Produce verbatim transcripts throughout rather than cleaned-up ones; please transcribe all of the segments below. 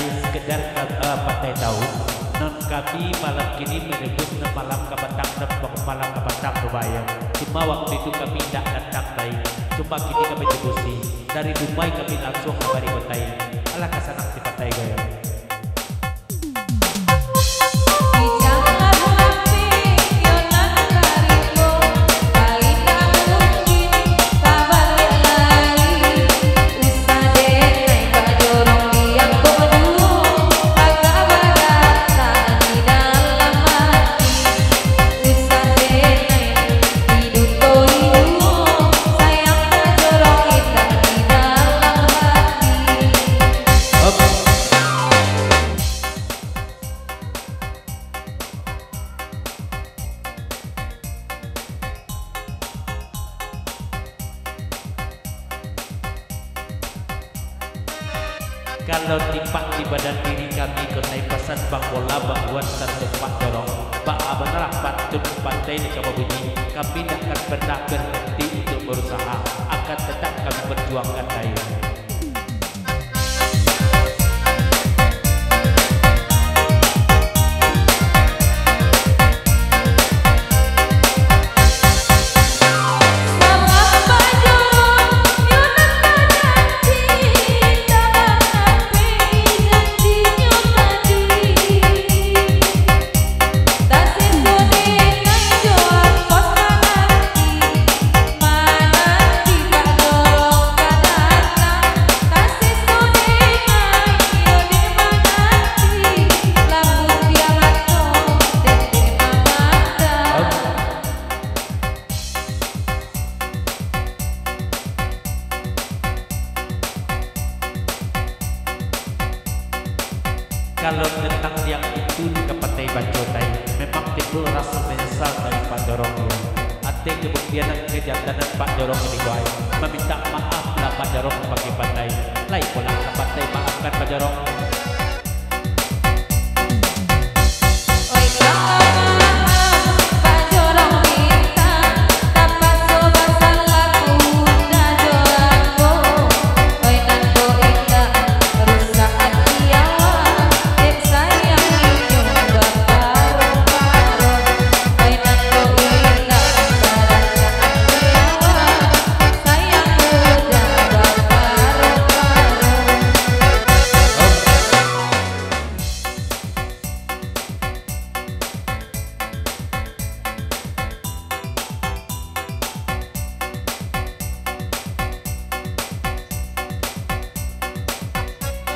Sekedar ka, eh, patai tahu, non kami malam kini manebus nan malam kapatang, nan malam kapatang tu, Bae. Cuma waktu itu kami indak datang, Bae. Cuma kini kami tebusi. Dari Dumai kami lansuang ka Patai. Alah ka sanang si Patai, Bae. Kalau tipak di badan diri kami ko nai pasan bang bola babuan santupak jorong, baa banalah pantun Patai nan ka babunyi, kami ndak akan pernah berhenti untuk berusaha, akan tetap kami perjuangkan, Dai. Kalau tantang yang itu di ka Patai Baco, Dai, memang timbul raso manyasal dari Pak Jorong, yo. Ateh kabuktian kajahatan Pak Jorong ko, Dai, mamintak maaf lah Pak Jorong ka Patai. Lai pulang ka Patai, maafkan Pak Jorong.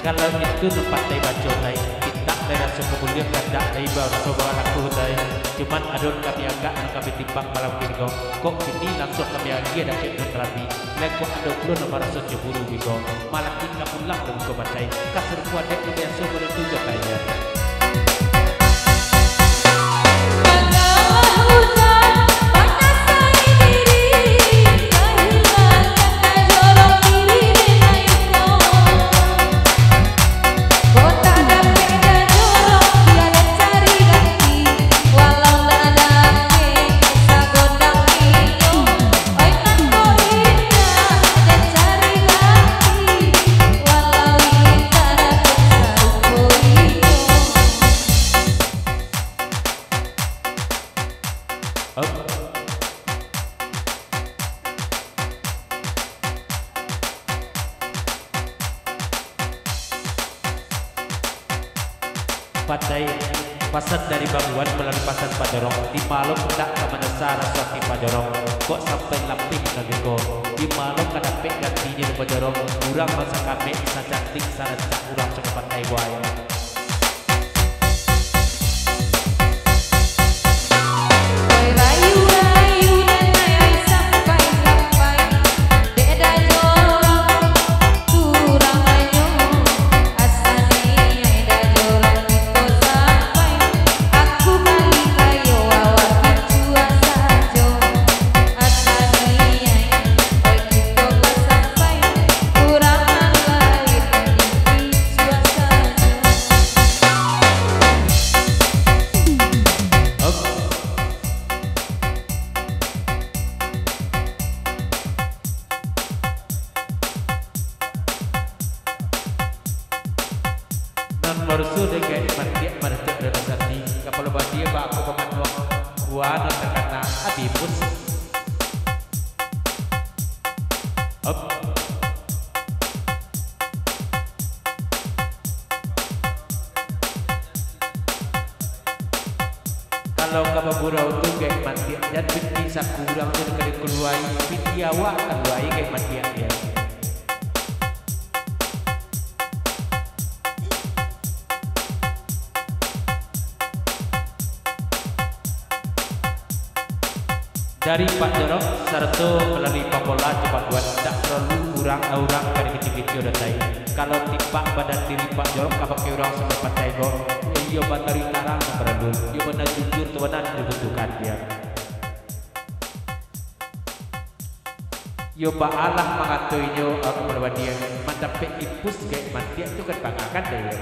Kalau itu nan Patai Baco, Dai, indak lai raso kamudian kandak Dai baraso baraku, Dai. Cuman ado nan kami agak, nan kami timbang malam kini ko. Kok kini lansuang kami agiah dakek nan rami. Lai kok ado pulo nan maraso cemburu biko. Malah tingga pulang dek muko Patai. Ka sarupo dek nan biaso badantu jo kaya. Patai, pasan dari Bang Wan malalui pasan Pak Jorong, di ma lo kandak ka manyasa raso ati Pak Jorong, kok sampai lapeh ka beko, di ma lo ka dapek gantinyo di Pak Jorong, urang nan sakamek, sacantik, sarancak urang cako Patai, wai. Kalau rusuh dek gaek mantiak, mantiak dalam sati, kapalo badia bak aku bamanduang, kuah nan takana abih pus. Op. Kalau ka bagurau tu gaek mantiak, jan piti saku urang tu ka dikaluai, piti awak kaluai gaek mantiak dia. Dari Pak Jorong sarato malalui Pak Bola, Pak Guan, indak paralu urang-urang ka dikecek-kecek datai. Kalau tipak badan diri Pak Jorong ka bakeh urang sampai patai ko, iyo bataruih tarang nan paralu, iyo bana jujur tu bana nan dibutuhkan, iyo. Iyo baalah mangato inyo, aku marawa dia, mandapek ipus gaek mantiak tu kan bangakan deh, iyo.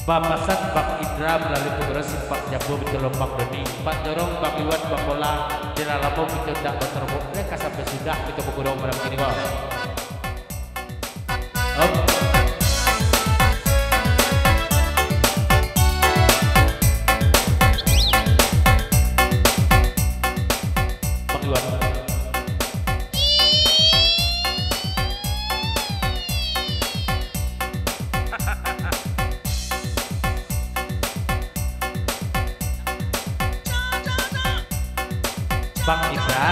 Bapasan Bang Indra malalui pagurau Simpang Jambu, Bintang Lombang Doni, Pak Jorong, Bang Iwan, Bang Bola, di lalamo kito ndak batarobok, lai ka sampai sudah kito bagurau malam kini, Bang. Om. Bang Iwan. Bang Indra,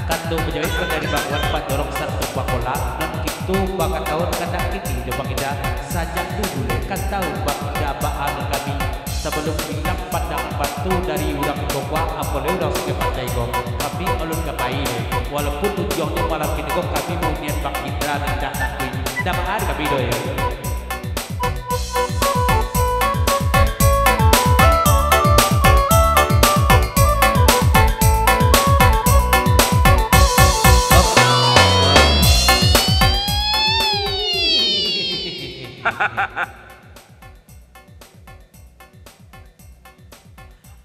kato bajawek dari Bang Wan, Pak Jorong, sarato Bang Bola, nan kito bakatawuan kandak kini jo Bang Indra, sajak dulu lai ka tawu Bang Indra baa nan kami, sabalum ilang pandang batu dari urang Tokuak, apo lai urang Sungai Pantai ko, kami alun ka pai lai, walaupun ujuangnyo malam kini ko kami maunian Bang Indra nan indak takuik, indak baa kami doh, yo.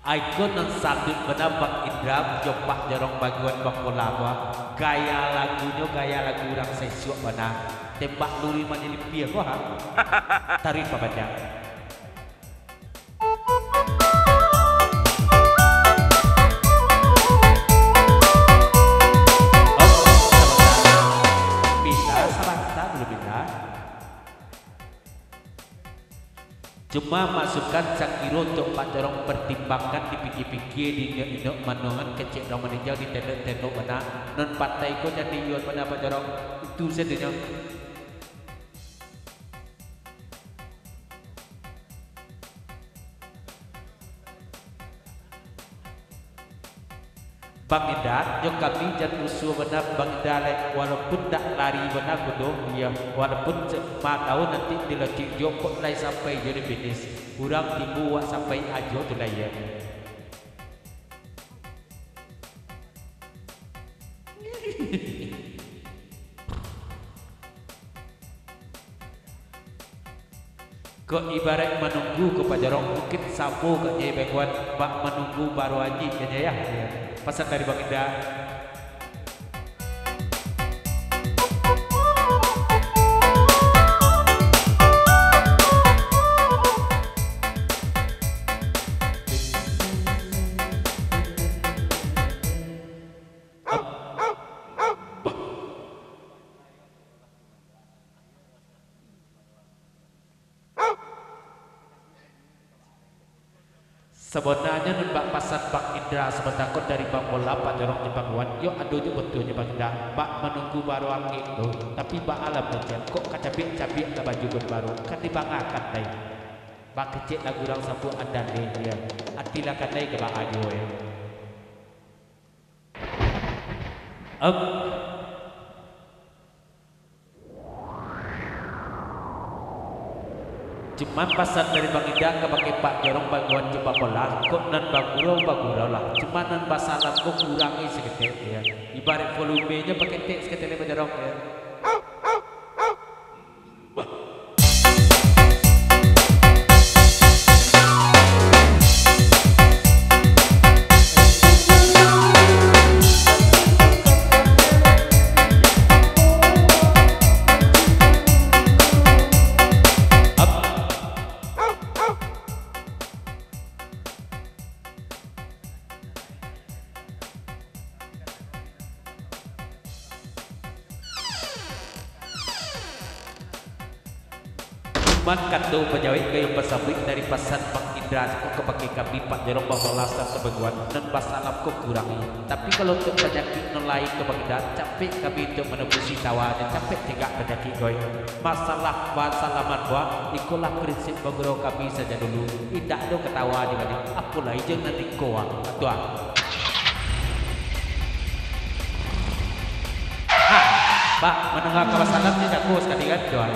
Ai ko nan sabuik bana Bang Indra jo Pak Jorong baguan Bang Bola ko, ah. Gaya lagunyo gaya lagu urang sasuak bana. Tembak luri manilipia ko, ha. Taruih pabanyak. Minta sabanta dulu, minta. Cuma masukan sakiro untuak Pak Jorong, pertimbangkan, dipikia-pikia, diinok-inok, manuangan kecek urang maninjau, ditendok-tendok bana. Non patai ko jan diiyuan bana Pak Jorong. Itu sadonyo. Bang Indra, nyo kami jan rusuah bana Bang Indra lai, walaupun ndak lari bana kudo, iyo, walaupun se-, ma tau nanti dilocik juo kok lai sampai juo di finish. Urang tibo wak sampai ajo tu lai, iyo. Kok ibaraik manunggu ko Pak Jorong, mungkin samo kok nyo baguan bak manunggu baro aji, kan, yo? Pasan dari Bang Indra. Sabananyo nan bak pasan Bang Indra sabanta ko dari Bang Bola, Pak Jorong jo Bang Wan, yo ado jo batuanyo Bang Indra, bak manunggu baro angek tu, tapi baa lah mancen, kok kacabiak-cabiak lah baju gon baro, kan dibangakan dai. Bak kecek lah gurang sambuik andaleh, yo. Ati lah kandai ka baa juo, yo. Em. Cuman pasan dari Bang Indra kabake Pak Jorong, Bang Wan jo Bang Bola, kok nan bagurau, bagurau lah. Cuman nan basalam ko kurangi saketek, yo. Ibaraik volumenyo paketek saketek lai, Bang Jorong, yo. Cuman kato pajawek gayuang basambuik dari pasan Bang Indra ko kabake kami, Pak Jorong, Bang Bola, sarato Bang Wan, nan basalam ko kurangi. Tapi kalau untuak panyakik nan lain ko Bang Indra, capek kami untuak manabusi tawanyo, capek cegak panyakik ko. Masalah basalaman buah, ikolah prinsip bagurau kami sajak dulu. Indak ado katawa jo kami, apo lai jo nan iko, ah. Tuah. Ha, Pak, mandanga kaba salam jo jago sakali kan, tuah.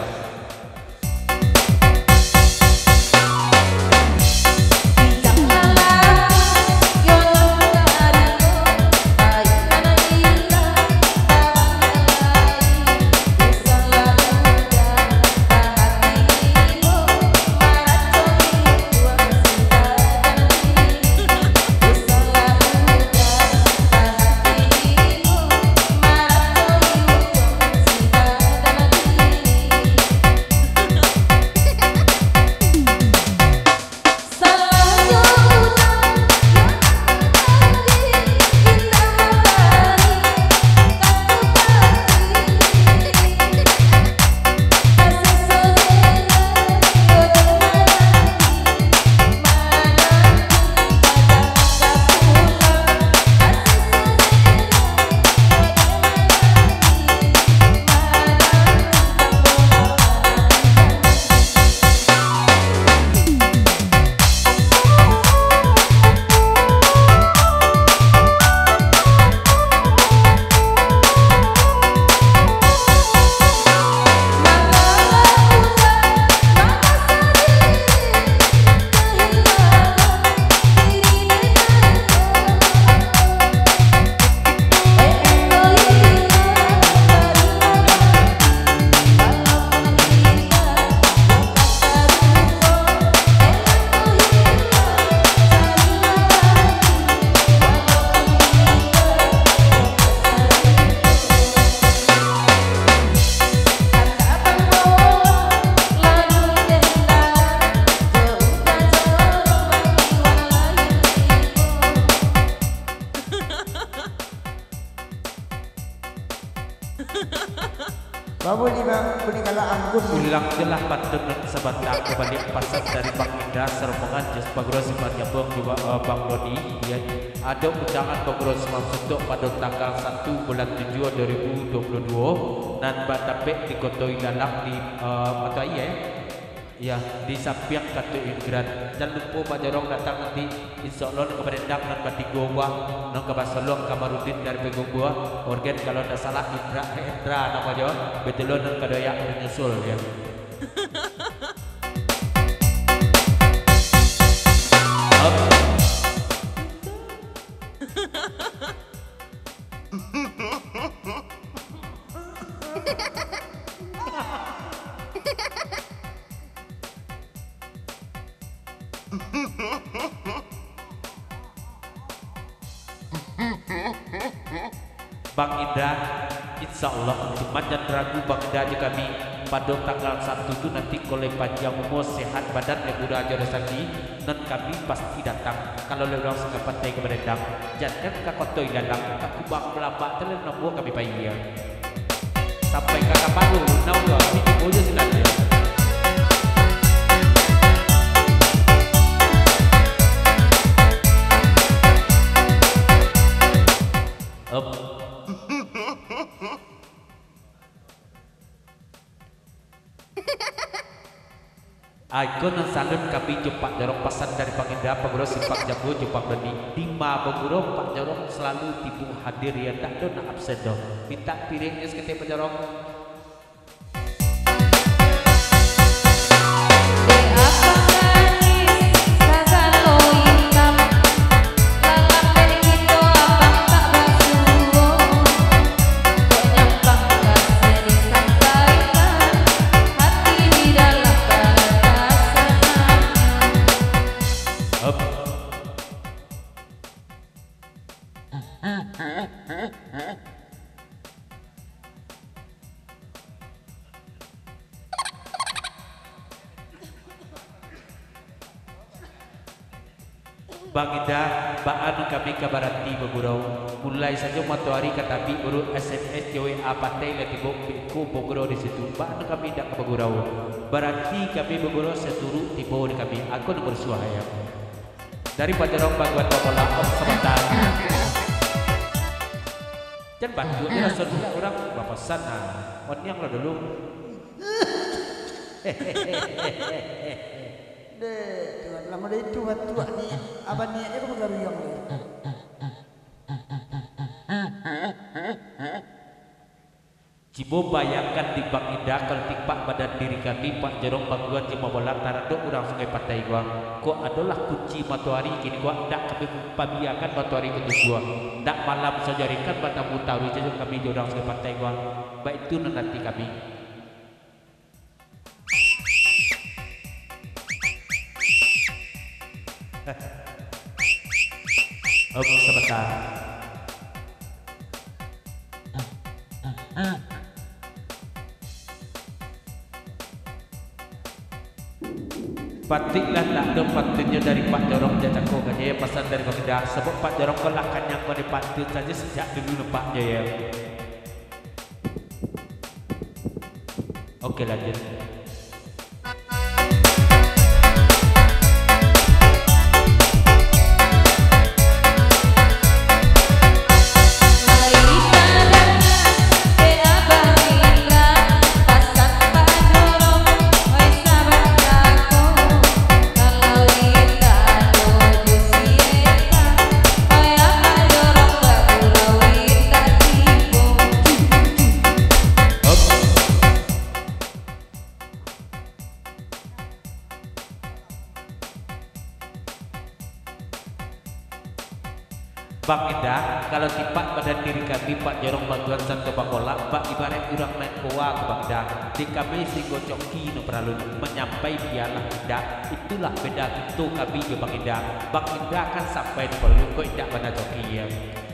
Babunyi, Bang, bunyi kalak anggun. Ulang jo lah pantun nan sabanta ko baliak, pasan dari Bang Indra sarombongan jo bagurau si Bang Jambang jo, eh, Bang Dodi, yo. Ado undangan bagurau si Bang Suntuk pado tanggal satu bulan tujuah dua ribu dua puluh dua, nan batapek di Koto Ilalang di, eh, Batu Aia, yo. Yo, di sampiang Katuik Inggeran. Jan lupo Pak Jorong datang nanti, insya Allah nan ka barendang nan batigo buah, nan ka basolo Kamarudin dari Payakumbuah, orgen kalau ndak salah Indra, eh, Indra namo jo, bitulo nan ka doyak manyusul, yo. Op. Bang Indra, insya Allah, cuman jan ragu Bang Indra jo kami, pado tanggal satu tu nanti, kalau lai panjang umua, sehat badan, lai mudah jo rasaki, nan kami pasti datang. Kalau lai urang Sungai Pantai ka barendang, jankan ka Koto Ilalang, ka Kubang Balambak tu lah nan buek kami pai, yo. Sampai ka Kapalo, Lunau tu, kami tibo jo sinan, yo. Iko nan salut kami jo Pak Jorong, pasan dari Bang Inda, Pak Guru simpang jago jo Pak Doni. Dima baguru Pak Jorong salalu tibo hadir, yo ndak ado nak absen doh. Mintak piringnyo saketek Pak Jorong. Hup. Bang Inda, baa nan kami ka baranti bagurau? Mulai sajo matoari ka tabik, baru S M S jo W A patai lah tibo, beko bagurau di situ. Baa nan kami indak ka bagurau? Baranti kami bagurau saturuik tibo di kami. Ako nan barusuah ayam. Dari Pak Jorong baguan babola, om sabanta. Jan batuak ni raso dulu urang bapasan, ha. Oniang lah dulu. Deh, Tuhan, lah model itu batuak ni, abah niatnyo ka bagaruyang ni. Cubo bayangkan di Bang Inda, kalau tipak badan diri kami, Pak Jorong baguan jo babola taradok urang Sungai Patai ko. Kok adolah kunci matoari kini ko, ndak kami pabiakan matoari ko tujuah. Ndak malam sajo ari kan batamu taruih sajo kami jo urang Sungai Patai ko. Baitu nan nanti kami. Om, sabanta. Patuik lah, ndak ado patuiknyo dari Pak Jorong, jak cako ka je, pasan dari Bang Inda, sabab Pak Jorong ko lah kanyang ko di patuik sajo sajak dulu nampaknyo, yo. Oke, lanjut. Bang Inda, kalau tipak badan diri kami, Pak Jorong baguan sato babola, bak ibaraik urang main koa ko, Bang Inda. Di kami singgo coki no paralu, manyampai bialah indak, itulah beda kito kami jo Bang Inda. Bang Inda kan sampai no paralu, kok indak bana coki, yo.